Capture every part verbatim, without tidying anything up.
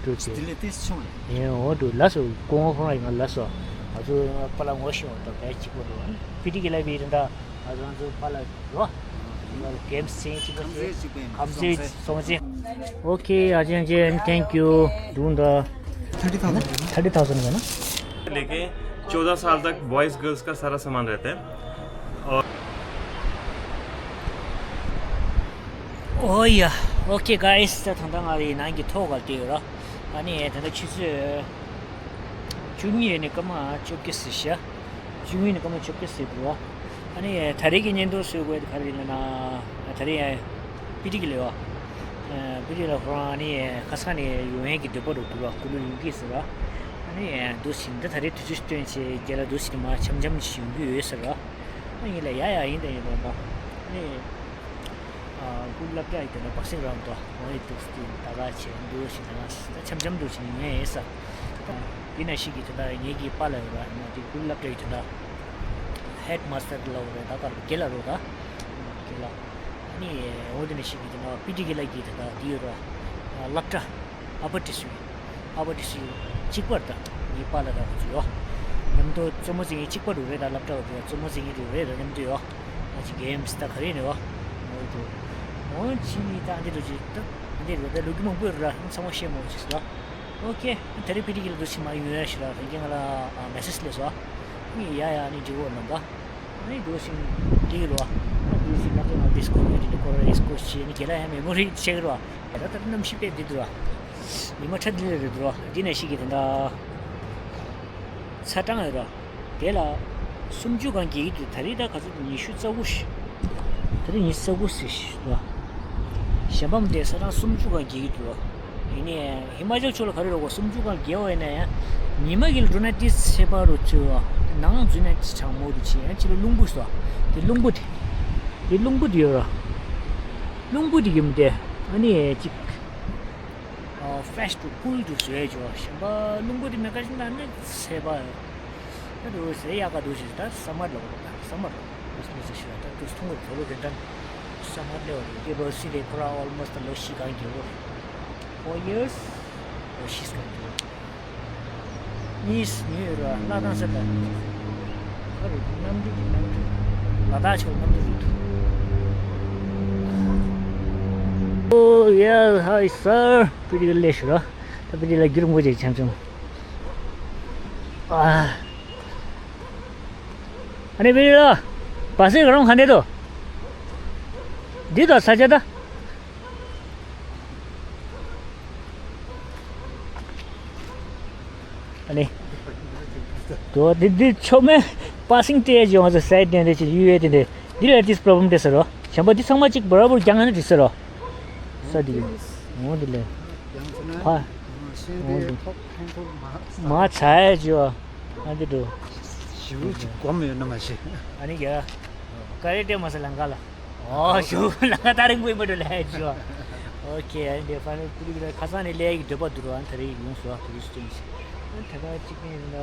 འགྲོ་ཆེ། དེ་ལས་ཏེས་ཆུང་ཡ། ཡེ་འོ་འགྲོ་ལ་སོ་ཀོང་ཧོང་ཡང་ལ་སོ། ང་ཚོ་པ་ལ་ངོ་ཤེས་འོ་ཏོ་བས་གཅིག་པོ་འགྲོ། ཕི་ཏི་གི་ལ་བི་རིན་ད་ང་ཚོ་ང་ཚོ་པ་ལ་རོ། གེམ་སེ་གཅིག་པོ་ཁམ་ཚེ་གཅིག་པོ་ཡིན། ཁམ་ཚེ་སོང་ཚེ། Okay, Ajahn Jain, thank you. Doing the thirty thousand है ना? Thirty thousand का ना? लेके चौदह साल तक बॉयज गर्ल्स का सारा सामान रहता है। और Oh yeah, okay guys, ད་ད་ང་རེ་ནང་གི་ཐོག་ག་བལྟས་ཡོད་ར། ཨ་ནི་ད་ལྟ་ཆུ་ཚོད་བཅུ་གཉིས་ནས་སྐར་མ་བཅོ་བརྒྱད་ཟིན་ཤག་བཅུ་གཉིས་ནས་སྐར་མ་བཅོ་བརྒྱད་ཟིན་འདུག་ཨ་ནི་ད་རེས་ཀྱི་བརྙན་ཐུང་བཟོ་དགོས་དེ་ག་རེ་ཡིན་ན། ད་རེས་པི་ཏི་གི་ལས་བ། པི་ཏི་གི་ལས་ཁོ་རང་ཨ་ནི་ཁ་སང་ནས་ཡོང་ཡས་ཀྱི་འདོད་པ་རུ་འདུག་ར། ཀུ་ལུ་ཡོང་གི་ཟེར་ར། ཨ་ནི་འདུག་ཟིན་ད་ད་རེས་དུས་ཚོད་སྟོན་ཆེད་རྒྱལ་ལ་འདུག་ཟིན་མ་འཆམ་འཆམ་ཞིག་ཡོང་གི་ཡོད་ཟེར་ར། ཨ་ཡིན་ལ་ཡ་ཡ་ཡིན་ད་ཡིན་ད་ཡིན་པ། ཨ་ནི། ཨ་ཀུན་སློབ་གྲྭ་ཡི་དེ་ནས་བག་སྲིང་རང་དོ་འོང་ཡི་འདུག་སྟེ་ད་ག་བྱས་འདུག་ཞིག་ད་ང་ད་འཆམ་འཆམ་འདུག་ཞིག་ངས་ཡིན་ས། དེ་ནས་ཞིག་གིས་དེ་འདྲ་ངེད་ཀྱི་པཱ་ལགས་ཡོད་ར་ཡིན་ན་དེ་ཀུན་སློབ་གྲྭ་ཡི་དེ་འདྲ་ཧེད་མ་སྟར་ལ་འོ་རེད་ད་ག་རུ་དགེ་ལགས་རོ་ད་དགེ་ལགས་ཨ་ནི་འོ་དེ་ནས་ཞིག་གིས་དེ་འདྲ་པི་ཏི་གི་ལགས་ཀྱིས་དེ་འདྲ་དེ་ཡོད་ར་སློབ་གྲྭ། ཨ་ཕ་ཏི་སུའི། ཨ་ཕ་ཏི་སུའི་གཅིག་པར་དང་ངའི་པཱ་ལགས་དང་ཁོ་ཚོ་ཡོད། མཉམ་དུ་རྩེད་མོ་རྩེ་མཁན་གཅིག་པ་རུ་རེད་དང་སློབ་གྲྭ་བ་དེ་རྩེད་མོ་རྩེ་མཁན་རུ་རེད་དང་མཉམ་དུ་ཡོད། ང་ཅི་གེམ་སི་ད་ག་རེ་ནས་ཡོད། ངོ་དུ། ངོ་ཅི་ནི་ད་འདི་རུ་ཅི་ད་འདི་རུ་ད་ལུག་གི་མང་པོ་རུ་ར་ཚང་མ་ཤེས་མོ་ཅི་སི་ལ། ཨོ་ཁེ། དེ་རིང་པི་ཏི་གི་ལ་འདུག་ཕྱི་མ་ཡོང་ཡ་ཞིག་ལ་རང་རྒྱལ་ང་ལ་མེ་སེ་ཇི་སླེབས་སོང་། ངས་ཡ་ཡ་ནི་འགྲིག་གོ་ནམ་པ། ཨ་ནི་འདུག་ཕྱིན་འགྲིག་རོ། ཨ་འདུག་ཕྱིན་ང་ཚོ་ང་ཌིས་ཀོ་ཡོད་དེ་ནི་ཁོ་ར་ཌིས་ཀོ་བྱས་ནི་རྒྱལ་ལ་ཡ་མེ་མོ་རི་ཆེ་གི་རོ། ཡ་ད་ད་གནམ་གཤིས་དཔེ་བདེ་འདུག་རོ། ཉི་མ་ཁྲ་འདི་ལ་རེད་འདུག་རོ། འདི་ནས་ཤིག་གི་དེ་འདྲ། ཚ་གྲང་ཡོད་རོ། དེ་ལ། སུམ་ཅུ་གང་རྒྱལ་གི་འདུག་ད་རེས་ད་ག་ཚོད་འདུག་ཉི་ཤུ་རྩ་དགུ་ཞིག་ད་རེས་ཉི་ཤུ་རྩ་དགུ་ཟེར་ཞིག་འདུག་གཞན་པ་མི་དེ་ས་གྲངས་སུམ་ཅུ་གང་རྒྱལ་གི་འདུག་ཡིན་ནའི་ཧི་མ་ཅལ་ཕྱོགས་ལ་ག་རེ་རོ་གོ་སུམ་ཅུ་གང་རྒྱལ་བ་ཡིན་ན་ཡང་ཉི་མ་གི་ལ་འགྲོ་ན་ཏི་ཚེ་པ་རུ་ཚུད་བ་ནང་འཛུལ་ན་ཅི་གྲང་མོ་རུ་ཆེ་ཡང་ཅི་ལ་རླུང་བུ་སོ་དེ་རླུང་བུ་དེ་དེ་རླུང་བུ་དེ་ཡོད་ར་རླུང་བུ་དེ་ཡིན་དེ་ཨ་ནི་ཅིག་ཨ་ཕེ་རེ་ཤི་ཏུ་ཀུལ་ཏུ་བཟོས་ཅོ་གཞན་པ་རླུང་བུ་དེ་མེད་ཀ་ཞིག་ན་ནི་ཚེ་པ་ཡོད། ད་དུ་ཟེར་ཡག་ག་འདུག་ཞིག་ད་སམ་མར་ལ་འོ་ད་སམ་མར་ལ་འོ་ད་མི་ཟེར་ཞིག་ད་དུ་ཐུང་གི་དོ་ལོ་གན་ཏན་སམ་མར་ལ་འོ་རེད་ཀེ་བོ་སི་རེད་ཁོ་ར་ཨོལ་མོ་སི་ལོ་ཤི་གང་གི་འོ་four years ལོ་ཤི་གང་གི་འོ་གཉིས་ཉོས་ར་ལ་དང་ཟེར་ད་ཁ་རུ་གནམ་གྲུ་གི་གནམ་གྲུ་ལ་དྭགས་ཆོག་གནམ་གྲུ་རེད་འདུག Oh yeah, hi sir. པི་ཏི་གི་ལས་ཞུ་ར། ད་པི་ཏི་ལ་རྒྱུ་རུ་མགོ་ཅིག་ཆམ་ཆམ། ཨ། ཨ་ནི་པི་ཏི་ལ། བ་སི་ག་རང་ག་འདྲ་འདུག་འདི་དང་ས་ཆ་ད། ཨ་ནི། དོ་འདི་འདི་ཆོ་མེ། པ་སིང་ཏེ་ཇི་ང་ཚོ་སའིད་ནས་འདི་ཅི་ཡུ་ཨེ་དེ་འདི། འདི་ལ་ཏིས་པྲོབ་ལེམ་དེ་ཟེར་རོ། གཞན་པ་འདི་ཚང་མ་གཅིག་བར་བར་རྒྱང་ང་ན་འགྲིག་ཟེར་རོ། ས་འདི་ཡོད། འོ་འདི་ལས། ཕ། འོ་འདི། མ་ཚ་ཡ་ཇི་བ། ཨ་འདི་འགྲོ། ཞུ་ཅིག་གོམ་ཡོད་ན་མ་ཤེས། ཨ་ནི་ཡ། ཀ་རེ་ཏེ་མ་ས་ལང་ཀ་ལ། ཨོ་ཞུ་ལང་ཀ་ད་རིང་པོ་ཡིན་པ་འགྲོ་ལ་ཇི་བ། ཨོ་ཁེ་ཨ་ནི་ཕ་ནི་ཀུ་རི་ཀུ་ར་ཁ་སང་ནས་ལས་ཀྱི་འདོད་པ་འདུག་ར་ཨ་ནི་ད་རེས་ཡོང་སོ་ཨ་ཏུ་རི་སི་ཏི་ཡིན་ཞིག་ཨ་ནི་ད་ག་ཅིག་ཡིན་ར།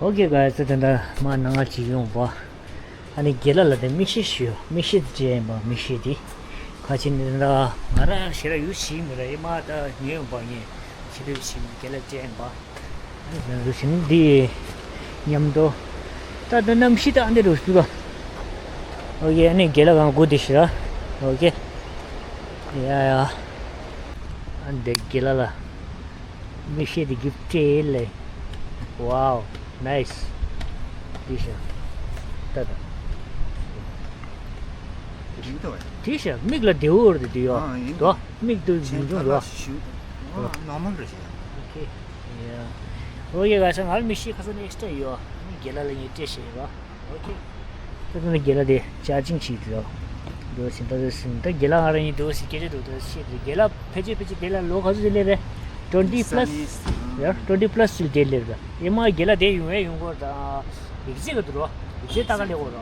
ཨོ་ཁེ་ག་ས་ད་ད་མ་ནང་ང་ཅིག་ཡོང་བ། ཨ་ནི་རྒན་ལགས་ལ་དེ་མིག་ཤེལ་ཞུས་ཡོད། མིག་ཤེལ་དེ་ཅི་ཡིན་པ་མིག་ཤེལ་དེ། ཁ་ཆེ་ནི་ད་ང་རང་ཞེ་ར་ཡུལ་ཞིག་མི་ར་ཡེ་མ་ད་ཉོས་ཡོང་པ་ངས་ཞེ་ར་ཡུལ་ཞིག་མི་རྒན་ལགས་ཅི་ཡིན་པ། ཨ་ནི་ལན་རུ་ཞིག་འདི་མཉམ་དུ་ད་ད་གནམ་གཤིས་ད་འདི་རུ་ཞུ་ད། ཨོ་ཁེ་ཨ་ནི་རྒན་ལགས་གང་དགོས་དེ་ཞེ་ར། ཨོ་ཁེ། ཡ་ཡ། ཨ་འདི་རྒན་ལགས་ལ། མིག་ཤེལ་དེ་གིབ་སྤྲད་ལེ། Wow, nice. དེ་ཤ། ད་ད། དེ་ཤ་མིག་ལ་བདེ་བོ་རེད་དེ་ཡོ། ཨ་ཡིན་དོ། མིག་ཏུ་ཆེན་ཉུང་ཉུང་ཐ་རོ། ལ་ཞུ། ཨ་ནོར་མལ་རེད་ཤ། ཨོ་ཁེ། ཡ། ཨོ་ཡ་ག་ས་ང་ལ་མིག་ཤེལ་ཁ་ས་ནས་ཨེག་སི་ཊ་ར་ཡོ། མིག་རྒན་ལགས་ལ་ངས་སྤྲད་ཤེས་ཡོ། ཨོ་ཁེ། ད་ལྟ་རྒན་ལགས་དེ་ཅར་ཇིང་བྱེད་དུས་འདུག་ཟིན་ད་དུ་ཟིན་ད་རྒན་ལགས་ང་རང་གཉིས་འདུག་ཟིན་སྐད་ཆ་འདུག་ད་ཤེས་དུས་རྒན་ལགས་ཕལ་ཆེར་ཕལ་ཆེར་དེ་ལ་ལོ་ག་ཚོད་ཅིག་སླེབས་རེད། twenty plus ཡ་twenty plus ཅིག་དེ་སླེབས་རེད། ཨེ་མ་རྒན་ལགས་དེ་ཡོང་བས་ཡོང་གོ་ད་ཡིག་ཚད་ག་འདུག་རོ། ཡིག་ཚད་ལྟ་ག་སླེབས་གོ་རོ།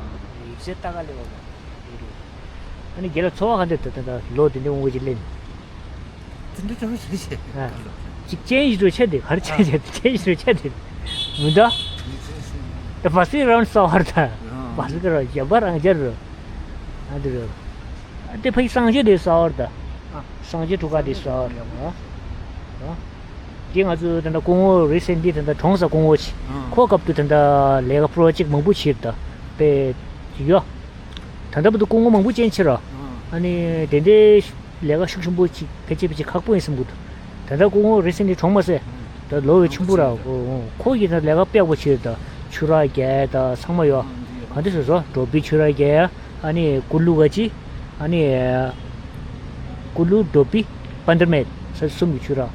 ཡིག་ཚད་ལྟ་ག་སླེབས་གོ་རོ། ཨ་ནི་རྒན་ལགས་འཚོ་བ་ག་འདྲ་འདུག་ད་ལྟ་ལོ་དེ་འདྲ་འོང་གི་ཅིག་སླེབས། དེ་འདྲ་ཅང་ཞིག་བྱེད། ཨ། གཅིག་ཅན་ཞིག་འགྲོ་ཆེ་དེ་གར་ཆེ་ཆེ་དེ་ཅན་ཞིག་འགྲོ་ཆེ་དེ། མི་འདུག་ད་བ་སི་རང་ས་བར་ད། བ་སི་ཀ་རང་རྒྱབ་པ་རང་རྒྱབ་རུ། ཨ་འདི་རུ། ཨ་དེ་ཕ་གི་སངས་རྒྱས་དེ་ས་བར་ད། སངས་རྒྱས་གྲུ་ཁ་དེ་ས་བར་ད། ཨ། དེ་ང་ཚོ་ད་ལྟ་སྐུ་ངོ་recently་ད་ལྟ་གྲོངས་ས་སྐུ་ངོ་ཅིག་ཨང་། ཁོ་སྐབས་དུ་ད་ལྟ་ལས་ཀ་project་མང་པོ་བྱས་ད་དཔེ་ཡོད། ད་ལྟ་བར་དུ་སྐུ་ངོ་མང་པོ་ཅན་ཕྱིར་ར། ཨང་། ཨ་ནི་དེ་འདྲའི་ལས་ཀ་ཤུགས་ཆེན་པོ་ཅིག་ཕལ་ཆེར་ཕལ་ཆེར་ཁག་པོ་ཡིན་བསམ་གི་འདུག་ད་ལྟ་སྐུ་ངོ་recently་གྲོངས་མ་ཟད། ད་ལོ་བའི་ཆུང་པོ་ར། ཁོ་ཁོ་ཡིན་ན་ལས་ཀ་དཔེ་པོ་བྱས་ད་ཆུ་རགས་རྒྱག་ད་ཚང་མ་ཡོད། ག་འདྲ་བཟོ་བཟོ་འགྲོ་པའི་ཆུ་རགས་རྒྱག་ཨ་ནི་ཀུ་ལུ་ག་ཅི། ཨ་ནི་ཀུ་ལུ་འགྲོ་པའི་པན་དར་མེད་ས་གསུམ་གྱི་ཆུ་རགས།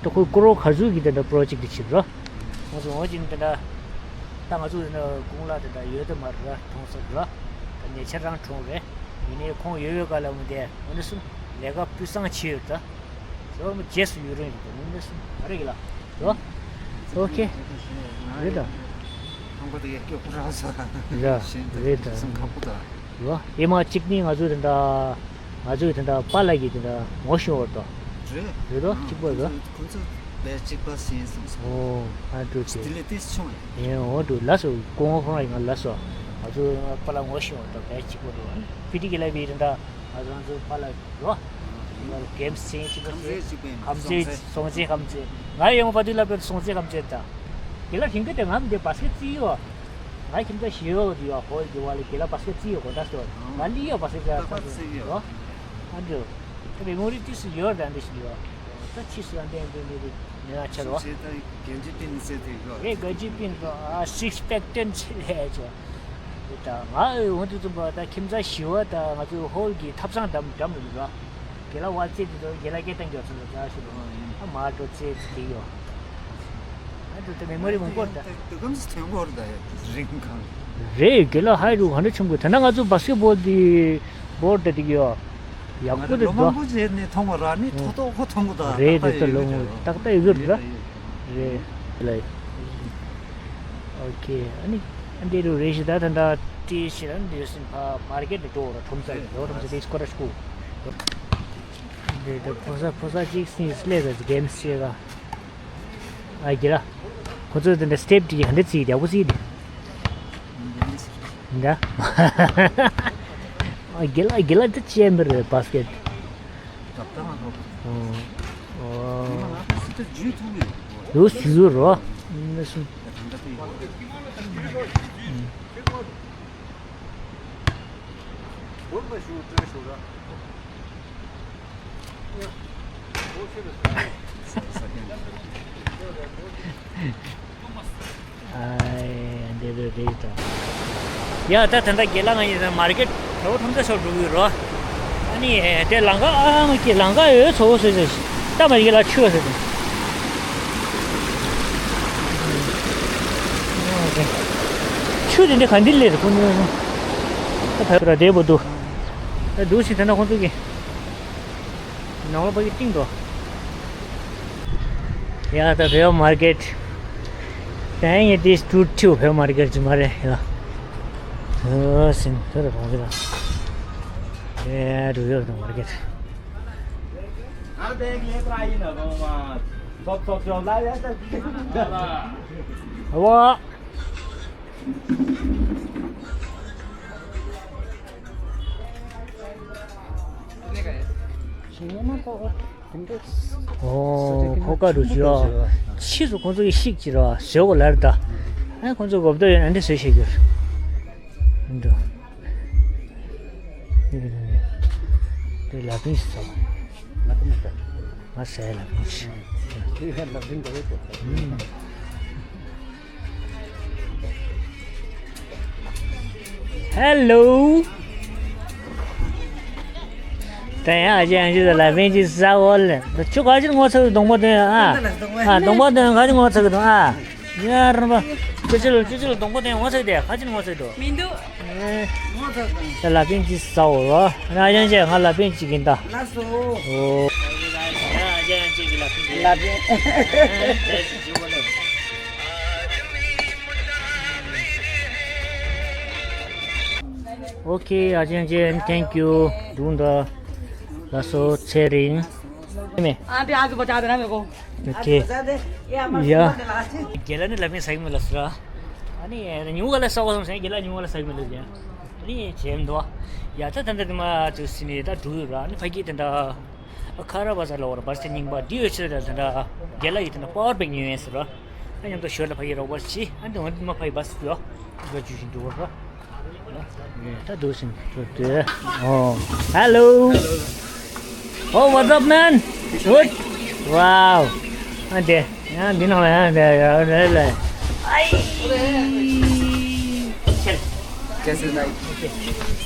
ད་ཁོ་ཀོ་རོ་ག་ཚོད་ཀྱི་ད་ལྟ་project་དེ་བྱེད་རོ། ང་ཚོ་འོང་ཅིང་དེ་འདྲ། ད་ང་ཚོ་ཡིན་ན་དགུང་ལ་དེ་འདྲ་ཡོད་དེ་མ་རེད་ར་གྲོངས་ས་ར། ད་ཉེ་ཆར་རང་གྲོངས་རེད། ཡིན་ནའི་ཁོང་ཡོད་ཡོད་ག་ལ་འོང་དེ་འོ་ནི་གསུམ་ལས་ཀ་སྤུས་གཙང་བྱས་ཡོད་ད། ཟོ་མོ་རྗེས་སུ་ཡུན་རིང་རེད་འོ་ནི་གསུམ་ཨ་རེ་གི་ལ། ཟོ། ཨོ་ཁེ། རེད་ད། ཁང་པ་དེ་ཡར་སྐྱོ་པོ་རག་ས། ར། གཞན་དེ་རེད་ད། སེམས་ཁག་པོ་ད། ཡོ། ཨེ་མ་གཅིག་ནི་ང་ཚོའི་དེ་འདྲ། ང་ཚོའི་དེ་འདྲ་པཱ་ལགས་ཀྱིས་དེ་འདྲ་ངོ་ཤེས་བར་དོ། རེད། རེད་དོ་གཅིག་པ་རེད། ཁོ་ཚོ་བས་གཅིག་པ་ཟིན་སོང་སོང་། ཨོ། ཨ་འགྲོ་ཆེ། སྟི་ལི་ཏིས་ཆུང་རེད། ཨེ་ཨོ་འགྲོ་ལ་སོ་སྐུ་ངོ་ཁོ་རང་ཡིན་ང་ལ་སོ། ང་ཚོ་པཱ་ལགས་ངོ་ཤེས་བར་དོ་བས་གཅིག་པ་རེད། ཕི་ཏི་གི་ལ་བི་དེ་འདྲ་ང་ཚོ་ང་ཚོ་པཱ་ལགས་རོ། ཨེ་མ་རོ་གེམ་སི་ཆེན་གཅིག་པ་ཁམས་ཚོའི་གཅིག་པ་ཡིན་ཁམས་ཚོའི་སོང་ཚེ་ཁམས་ཚོའི་ང་ཡོང་པ་དུས་ལ་བས་སོང་ཚེ་ཁམས་ཚོའི་ད། དེ་ལ་ཧིན་གི་དེ་ང་མི་དེ་བ་སྐད་རྩིས་ཡོད། ང་ཁྱིམ་ཚང་ཞི་ཡོ་ཡོ་ཧོལ་གྱི་བ་ལི་གེ་ལ་བ་སེ་ཙི་ཡོ་གོ་འདྲ་སོ། ང་ལི་ཡོ་བ་སེ་ཙི་ཡོ་ས་ས་ཡོ། ཨ་འདྲ། ད་མེ་མོ་རི་ཏི་སི་ཡོ་ར་འདི་ཤི་ཡོ། ད་ཕྱི་སུ་ཨ་འདྲ་འདྲ་འདྲ་འདྲ་ནེ་ཨ་ཆར་བ། ཚེ་ད་གན་ཇི་པིན་ཚེ་དེ་གོ། ཨེ་གན་ཇི་པིན་གོ་ཨ་སིག་པེག་ཏེན་ཚེ་ལེ་ཆོ། ད་ང་འོ་འདི་ཙམ་པ་ད་ཁྱིམ་ཚང་ཞི་བ་ད་ང་ཚོ་ཧོལ་གྱི་ཐབ་ཚང་འགྲམ་འགྲམ་རེད་འདུག་ག་དགེ་ལ་བ་ཚེ་དེ་ཚོ་དགེ་ལ་སྐད་བཏང་རྒྱུ་ཚོ་ལ་ཅག་ཞུ་རོགས། ཨ་མ་འགྲོ་ཚེ་ཚེ་དེ་ཡོ། ཨ་འགྲོ་དེ་མེ་མོ་རི་མང་པོ་ད། དུ་གམ་སི་ཐོན་གོ་ར་ད་ཡ་རིང་གང་། རེད་དགེ་ལ་ཧའི་རུ་ག་འདྲ་ཆུང་གོ་ད་ན་ང་ཚོ་བ་སི་ཀེ་བོལ་དེ་བོར་ད་དེ་ཡོ། ཡག་པོ་དེ་ལོ་མང་པོ་རྗེས་ནས་མཐོང་བ་ར་ནི་ཐོ་ཐོ་ཁོ་མཐོང་གོ་ད། རེད་རེད་ད་ལོ་མང་ཏག་ཏག་ཡོད་ར། རེད་ལ། ཨོ་ཁེ་ཨ་ནི་ཨ་འདི་རུ་རེ་ཞིག་ད་ད་ད་ཏི་ཤི་ར་འདི་སིན་ཕ་མར་ཀེ་ཊི་འགྲོ་ར་ཁྲོམ་ས་ཡོད་ཁྲོམ་ས་དེ་སྐོར་ར་ཤུ། འདི་ད་ཕོ་ས་ཕོ་ས་ཅིག་སིན་སླེ་ད་གེམ་སི་ཤེ་ག་ཨ་གི་ར། ཁོ་ཚོ་དེ་འདྲ་སི་ཊེབ་ཅིག་ཧ་འདྲ་ཚིག་ཡག་པོ་ཚིག་དེ། འདྲ། ཨ་གི་ལ་གི་ལ་དེ་ཅན་པ་རེད་བ་སི་ཀེ་ཊི། ཨོ། ཨོ། ལུས་ཞུ་རོ། ནི་སུ། ཨའི་འདི་རུ་རེད་ད། ཡ་ད་ད་ལྟ་དགེ་ལགས་ང་ཡིན་ན་མར་ཀེ་ཊི་ཁྲོམ་ས་ཤོར་འགྲོ་གི་རོ། ཨ་ནི་དེ་ལང་ཀ་ཨ་མ་ཀི་ལང་ཀ་ཡོད་ཚོ་ཟེར་ཟེར། ད་མ་ཡི་ལ་ཆུ་ཟེར་ཟེར། ཆུ་དེ་འདྲ་ག་འདི་ལས་རེད་ཁོ་ནི། ད་ཕ་ར་དེ་བོ་འདུག་ད་འདུག་ཞིག་དེ་ན་ཁོང་ཚོ་གི་ནང་ལོགས་པ་གི་སྟེང་དུ། ཡ་ད་བེའོ་མར་ཀེ་ཊི། དེ་ཡིན་དེ་སྟུ་ཐིའུ་བེའོ་མར་ཀེ་ཊི་ཅིག་མ་རེད་ཡ། ཨོ་སིན་ཐུར་གང་གི་ད། ཡ་རུ་ཡོར་དང་མར་ཀེ་ཊི། ཨ་བ། ཨོ་ཁོ་ཀ་རུ་ཞུ་ཨ། ཕྱིས་སུ་ཁོང་ཚོ་གི་ཤིག་ཅི་ར་ཞོ་གོ་ལར་ད། ཨ་ཁོང་ཚོ་གོ་བརྡ་ཡོད་ཨ་འདྲ་བཟོས་བྱེད་རྒྱུར། འགྲོ། དེ་ལ་ཕིན་ཞིག་ཚོགས། ང་ཟས་ལ་ཕིན་ཞིག་ཧེ་ལོ། ད་ཡང་ཨ་ཅེ་ཨ་ཅེ་ལ་ཕན་ཅི་ཟ་འོ་ལེ། ད་ཁྱོད་ག་ཅིར་ངོ་ཚ་གི་གདོང་པ་སྟོན་ཨ། ཨ་གདོང་པ་སྟོན་ག་ཅིར་ངོ་ཚ་གི་གདོང་ཨ། ཡ་རམ་པ། ཅི་ཅི་ལ་ཅི་ཅི་ལ་གདོང་པ་སྟོན་ངོ་ཚ་གི་དེ་ག་ཅིར་ངོ་ཚ་གི་འདུག་མི་འདུག་ངོ་ཚ་གི་འདུག་ད་ལ་ཕན་ཅི་ཟ་འོ་ལོ། ཨ་ཅེ་ཨ་ཅེ་ང་ལ་ཕན་ཅི་གིན་ད། ལགས་སོ། ཨོ། ཡ་ཨ་ཅེ་ཨ་ཅེ་གི་ལ་ཕན་ཅི། ལ་ཕན། ཨོ་ཁེ། ཨ་ཅེ་ཨ་ཅེ། Thank you. དུང་ད་ལ་སོ་ཚེ་རིང་། མེ། ཨ་དེ་ཨ་ཙི་པ་ཅག་དེ་ན་མེ་གོ། ཨོ་ཁེ། ཡ། རྒྱལ་ལ་ནི་ལ་མེ་ས་ཡི་མེ་ལ་སུ་ར། ཨ་ནི་ཉུ་ག་ལ་ས་བ་སོང་ས་རྒྱལ་ལ་ཉུ་ག་ལ་ས་ཡི་མེ་ལ་ཡ། ཨ་ནི་ཇེམ་དོ། ཡ་ད་ད་ད་དེ་མ་ཅུ་སི་ནི་ད་དྲུག་ཡོད་ར། ཨ་ནི་ཕ་གི་དེ་འདྲ། ཁ་ར་བ་ས་ལ་བར་བར་སེ་རྙིང་པ་འདི་ཡོད་ཆེ་ད་དེ་འདྲ། རྒན་ལགས་ཀྱིས་དེ་ན་པ་ཝར་བེང་ཉོས་ཡིན་ཟེར་རོ། ཨ་མཉམ་དུ་ཞོར་ལ་ཕ་གི་རོགས་པ་བྱེད། ཨ་འདི་འོ་འདི་མ་ཕ་གི་བ་སུ་ཡོ། འགྲོ་རྒྱུ་བཞིན་འགྲོ་བར་རོ། ད་འདུག་ཟིན་འགྲོ་དེ། ཨོ། Hello. Oh, what's up, man? Good? Wow. ཨ་འདི། ཡང་འདི་ནང་ལ་ཡང་འདི་ཡང་འདི་ལ། ཨའི།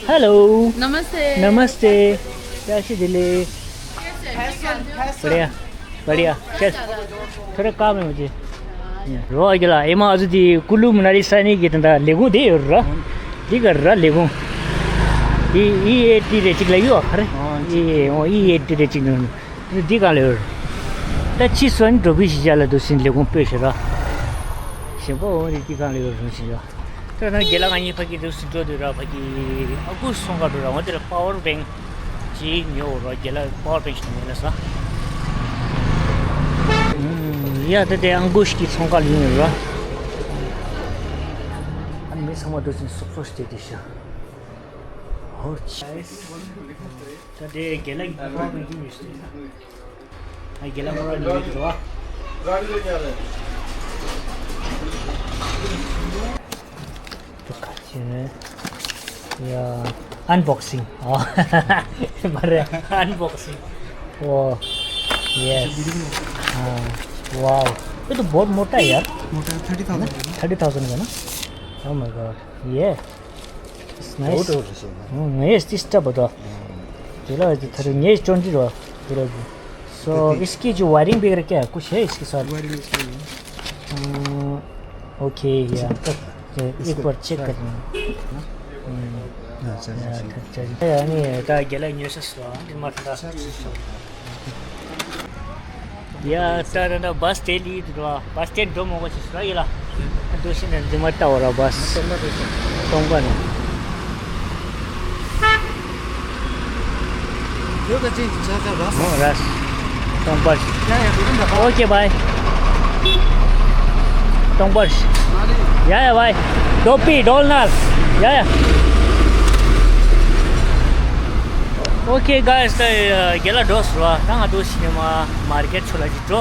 Hello. नमस्ते। नमस्ते। कैसे दिले? बढ़िया। बढ़िया। चल। थोड़ा काम है मुझे। རོ་ཨ་གི་ལ་ཨེ་མ་ཨ་ཟུ་དི་ཀུ་ལུ་མ་ན་ལི་ས་ནི་གི་ད་ད་ལས་ཁུངས་དེ་ཡོད་ར། འདི་ག་ར་ལས་ཁུངས། ཨི་ཨི་ཨེ་ཏི་རེ་གཅིག་ལ་ཡོད་ཨ་རེ། ཨི་ཨེ་ཨོ་ཨི་ཨེ་ཏི་རེ་གཅིག་ནང་འདི་གང་ལ་ཡོད། ད་ཕྱི་སོན་འགྲོ་བི་ཞི་ཅ་ལ་དུ་སིན་ལས་ཁུངས་སྤོས་ཤེ་ར། ཞེ་པོ་འོ་རི་འདི་གང་ལ་ཡོད་རུང་ཞི་ཡོད། ད་ནང་རྒན་ལགས་ང་གཉིས་ཕ་གི་དུ་སིན་འགྲོ་དུ་ར་ཕ་གི་ཨ་ཀུ་སོང་ག་འགྲོ་ར་འོ་དེ་ལ་པ་ཝར་བེང་ཅིག་ཉོ་རོ། རྒན་ལགས་པ་ཝར་བེང་ཞིག་ཉོ་ན་ས། ཡ་ད་དེ་ཨང་གུ་ཞིག་གི་ཚོང་ཁ་ལ་ཡོང་ཡོད་ར། ཨ་མི་ཚང་མ་འདུག་ཟིན་སོག་སོག་ཞིག་བལྟས་ཏེ་ཤ། ཧོར་ཆ། ད་དེ་རྒན་ལགས་ཀྱི་པ་ཝར་བེང་ཅིག་ཉོས་ཤིག་ད་རྒན་ལགས་པ་ཝར་བེང་ཉོས་འདུག་ར། तो काचिने या अनबॉक्सिंग। हाँ। मारे अनबॉक्सिंग। ओ यस। हाँ। वाओ। ये तो बहुत मोटा है यार। मोटा है, थर्टी थाउजेंड का ना? थर्टी थाउजेंड का ना? Oh my god। ये। It's nice। बहुत और है। हम्म, ये तीस टा बता। चलो, ये थोड़े ये ट्वेंटी रो। पूरा भी। So, इसकी जो वायरिंग वगैरह क्या है? कुछ है इसके साथ? वायरिंग इसकी नहीं है। हम्म, ओके, या। एक बार चेक कर लें। हाँ, चल, चल, चल। ཡ་ནི་ད་རྒན་ལགས་ཉོས་ས་སོང་། འདི་མ་ཐག་ཡ་ད་ད་ད་བ་སི་སྟེན་ལི་འདུག་བ། བ་སི་སྟེན་འགྲོ་མོ་གོ་ཆི་སོ་ཡི་ལ། འདུག་ཤི་ནས་འདི་མ་ལྟ་བ་ར་བ་སི། སྟོང་པ་ནི། ཡོད་ད་ཅི་ཆ་ཆ་ར་སོང་། ར་སོང་། སྟོང་པར། ཡ་ཡ་འགྲོ་གི་འདུག་ག་ཨོ་ཀེ་བའི། སྟོང་པར། ཡ་ཡ་བའི། ཌོ་པི་ཌོལ་ནར། ཡ་ཡ། ཨོ་ཀེ་གཱ་ཡིས། ད་རྒན་ལགས་འགྲོ་སོང་བ། ད་ང་འདུག་ཤི་ནས་མ་མར་ཀེ་ཊི་ཚོ་ལ་ཅིག་འགྲོ།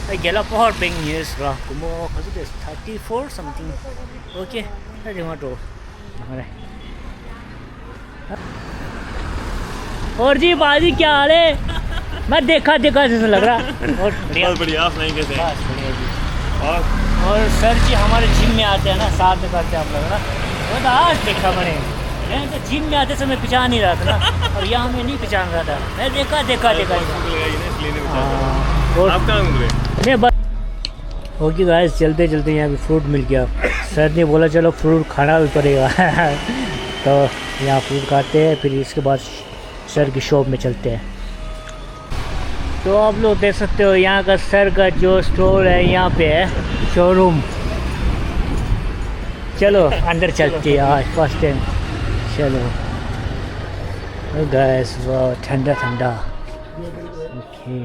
ད་རྒན་ལགས་པ་ཝར་བེང་ཉོས་སོང་བ། སྒོར་མོ་ག་ཚོད་རེད། ཐར་ཊི་ཕོར་སམ་ཐིང་། ཨོ་ཀེ། ད་རེ་མ་འགྲོ། और जी बाजी क्या हाल है? मैं देखा देखा जैसे लग रहा। और बढ़िया। बहुत बढ़िया, आप सुनाइए, कैसे हैं? बस बढ़िया जी। और? और सर जी हमारे जिम में आते हैं ना, साथ में करते हैं आप लोग ना, वो तो आज देखा मैंने। मैं तो जिम में आते समय पहचान नहीं रहा था ना, और यहाँ मैं नहीं पहचान रहा था। मैं देखा देखा देखा। Facebook लगाई ना, इसलिए नहीं पहचान रहा। हाँ, और आप कहाँ घूम रहे हैं? मैं बस ओके गाइस, चलते चलते यहाँ पे फ्रूट मिल गया। सर ने बोला चलो फ्रूट खाना भी पड़ेगा। तो यहाँ फ्रूट खाते हैं, फिर इसके बाद सर की शॉप में चलते हैं। तो आप लोग देख सकते हो यहाँ का सर का जो स्टोर है, यहाँ पे है शोरूम। चलो अंदर चलते हैं आज फर्स्ट टाइम। चलो गाइस, वाह ठंडा ठंडा। ओके।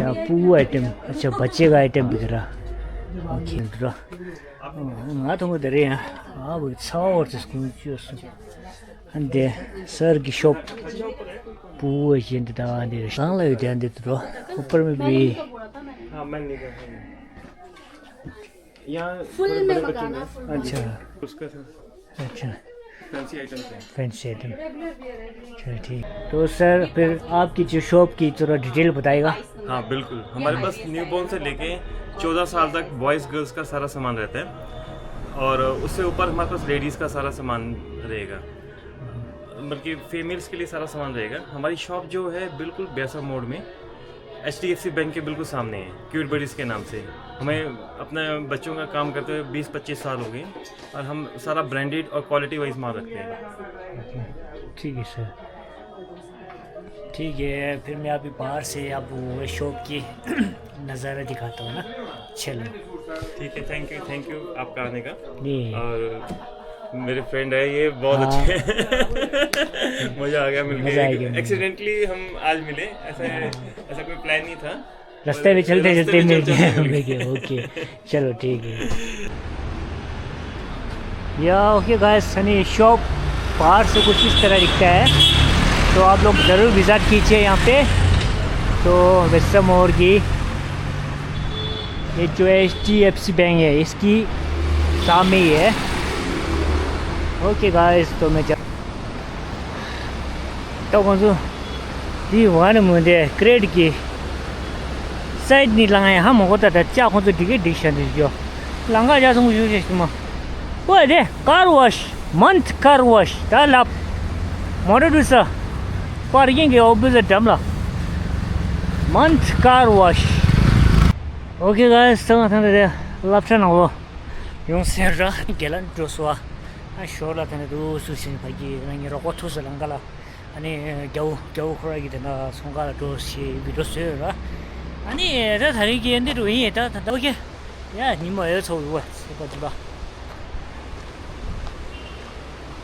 या पू आइटम, अच्छा बच्चे का आइटम बिक रहा। ओके। ང་ཐོང་གི་དེ་རེད་ཡ། ཨ་བུ་ཚ་བོར་དུ་སྐུང་བཅོས་སུ། ཨ་འདི་སར་གི་ཤོབ། བུ་བོ་བཞིན་དུ་ད་འདི་རེད། གང་ལ་ཡོད་དེ་འདི་དུ་འགྲོ། ཨུ་པར་མི་བི། हाँ, मैं नहीं कर पाऊंगा। यहाँ फुल थोड़े में बड़े बच्चों मंगाना, में। फुल में। अच्छा। उसका था। अच्छा। फैंसी आइटम्स हैं। Fancy item. चलो ठीक। तो सर, फिर आपकी जो शॉप की थोड़ा डिटेल बताएगा? हाँ, बिल्कुल। हमारे पास न्यूबॉर्न से लेके चौदह साल तक बॉयज़, गर्ल्स का सारा सामान रहता है, और उससे ऊपर हमारे पास लेडीज़ का सारा सामान रहेगा। बल्कि फीमेल्स के लिए सारा सामान रहेगा। हमारी शॉप जो है, बिल्कुल ब्यासा मोड़ में, एचडीएफसी बैंक के बिल्कुल सामने है, क्यूट बडीज़ के नाम से। हमें अपने बच्चों का काम करते हुए बीस पच्चीस साल हो गए, और हम सारा ब्रांडेड और क्वालिटी वाइज माल रखते हैं। ठीक है सर। ठीक है, फिर मैं अभी बाहर से आपको शॉप की नज़ारा दिखाता हूँ ना। चलो। ठीक है, थैंक यू, थैंक यू आपका आने का। नहीं। और मेरे फ्रेंड है ये, बहुत हाँ। अच्छे हैं। मज़ा आ गया मिलके। मज़ा आ गया मिलके। एक्सीडेंटली हम आज मिले, ऐसा, हाँ। ऐसा कोई प्लान नहीं था। रास्ते में चलते चलते मिल गए। मिल गए, ओके। चलो ठीक है। या ओके गाइस, सनी शॉप बाहर से कुछ इस तरह दिखता है, तो आप लोग ज़रूर विजिट कीजिए यहाँ पे। तो वैसा मोर की ये जो H D F C bank है, इसकी सामने ही है। ओके गाइस, तो मैं जा तो कौन सा दी वन मुंडे क्रेड की साइड नहीं लगा है, हम होता था क्या कौन सा डिगे डिक्शन दिस जो लंगा जा तुम यूज है तुम वो है दे car wash, month car wash ད་ལབ། མོ་ཊ་འགྲོ་ས། པར་ཀིང་གི་ཨོ་བི་སི་འགྲམ་ལ། month car wash. ཨོ་ཁེ་གཱི་སི། ད་ང་ད་ནི་རེད། སློབ་གྲྭ་ནང་ལོགས་ཡོང་ཟེར་ར། རྒན་ལགས་འགྲོ་སོང་ཨ། ཨ་ཞོར་ལ་ད་ནི་འདུག་སུ་ཞིག་ཕ་གི་ང་གཉིས་རོགས་པ་ཐུག་སོང་ལམ་ཁ་ལ། ཨ་ནི་རྒྱ་བོ་རྒྱ་བོ་ཁོ་ར་གི་དེ་ན་ཚོང་ཁང་ལ་འགྲོ་ཞེས་བི་ཌིའོ་བཟོས་ཡོད་ར། ཨ་ནི་ད་ད་རིང་གི་འདི་འགྲོ་ཡིན། ད་ད་ད་ཨོ་ཁེ། ཡ་ཉི་མ་ཡོད་ཚོ་ཡོད་བ་ཚེ་པ་འདི་པ།